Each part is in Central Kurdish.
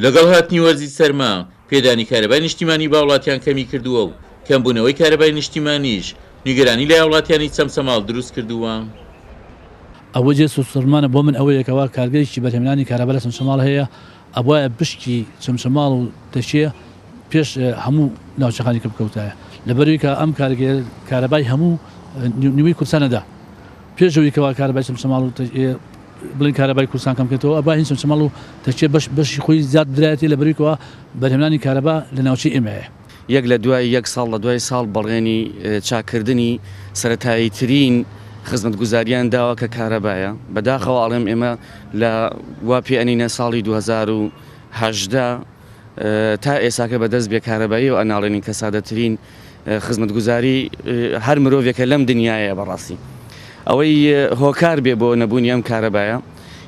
لەگەڵ هاتنی وەرزی سەرما، پێدانی کارەبای نیشتیمانی بە هاوڵاتیان کەمیکردووە و کەمبوونەوەی کارەبای نیشتیمانیش نیگەرانی لای هاوڵاتیانی چەمچەماڵ دروستکردووە. ئەوەی جێی سوڕمانە بۆ من ئەوەیە کەوا کارگەیەکی بەرهەمهێنانی کارەبا لە چەمچەماڵ هەیە، ئەبوایە پشکی چەمچەماڵ و تەکیە پێش هەموو ناوچەکانی کە بکەوتایە، لەبەرئەوەی کە ئەم کارگەیە کارەبای هەموو نیوەی کوردستان ئەدا، پێش ئەوەی کەوا کارەبای چەمچەماڵ و بڵێن کارەبای کوردستان کەم بکرێتەوە ئەبا هین چەمچەماڵ و تەکیە بەش بەشی خۆی زیاد بدرایەتێ لەبەرئەوەی کەوا بەرهەمهێنانی کارەبا لە ناوچەی ئێمەیە. یەک لە دوای یەک ساڵ لە دوای ساڵ بەڵێنی چاککردنی سەرەتاییترین خزمەتگوزاریان داوە کە کارەبایە، بەداخەوە ئەڵێم ئێمە لە وا پێ ئەنینە ساڵی 2018 تا ئێساکە بەدەست بێ کارەباییەوە ئەناڵێنین کە سادەترین خزمەتگوزاری هەر مرۆڤێکە لەم دنیایە بەڕاستی ئەوەی هۆکار بێ بۆ نەبوونی ئەم کارەبایە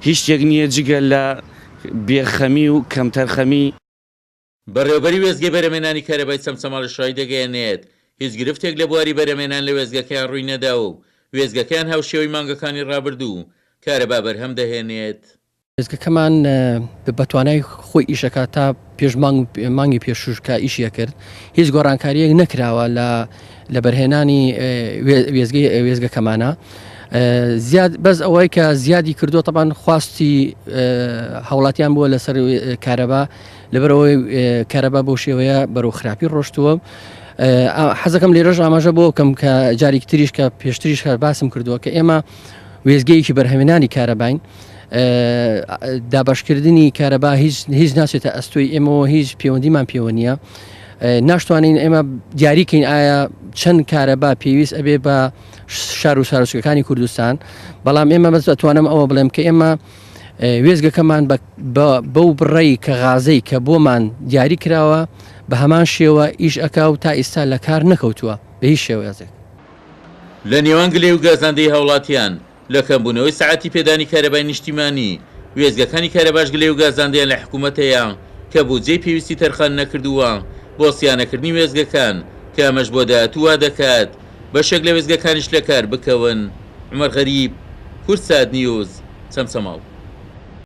هیچ شتێک نییە جگە لە بێخەمی و کەمتەرخەمی. بەڕێوەبەری وێستگەی بەرهەمهێنانی کارەبای چەمچەماڵیش ڕایدەگەیەنێت، هیچ گرفتێک لە بواری بەرهەمهێنان لە وێستگەکەیان ڕووی نەداوە و وێستگەکەیان هاوشێوەی مانگەکانی ڕابردوو کارەبا بەرهەم دەهێنێت. وێستگەکەمان بە توانای خۆی ئیش ئەکات تا پێش مانگ مانگی پێشووش کە ئیشی ئەکرد هیچ گۆڕانکارییەک نەکراوە لە لە بەرهێنانی وێستگەی وێستگەکەمانە زیاد بەس ئەوەی کە زیادی کردو تەبان خواستی هاوڵاتیان بووە لەسەر کارەبا لەبەرئەوەی کارەبا بەو شێوەیە بەرەو خراپی ڕۆشتووە حەزەکەم لێرەش ئاماژە بۆ کەم کە جارێکی تریش کە پێشتریش هەر باسم کردووە کە ئێمە وێزگەیەکی بەرهەمێنانی کارەباین دابشکردنی کارەبا هیچ هیچ ناچێتە ئەستۆی ئێمەوە هیچ پەیوەندیمان پێوە نییە ناشتوانین ئێمە دیاریکەین ئایا چەند کارەبا پێویست ئەبێ بە شار و شارۆچکەکانی کوردستان بەڵام ئێمە بەس ئەتوانم ئەوە بڵێم کە ئێمە وێستگەکەمان بەو بڕەی کە غازەی کە بۆمان دیاری کراوە بە هەمان شێوە ئیش ئەکا و تا ئیستا لە کار نەکەوتووە بە هیچ شێوازێک. لە نێوان گلەی و گازاندەی هاوڵاتیان لە کەمبوونەوەی سەعاتی پێدانی کارەبای نیشتیمانی، وێستگەکانی کارەباش گلەی و گازاندەیان لە حکومەت هەیە کە بودجەی پێویستی تەرخان نەکردووە بۆ سیانەکردنی وێستگەکان کە ئەمەش بۆ داهاتوو وادەکات بەشێک لە وێستگەکانیش لەکار بکەون. عومەر غەریب، کوردسات نیوز، چەمچەماڵ.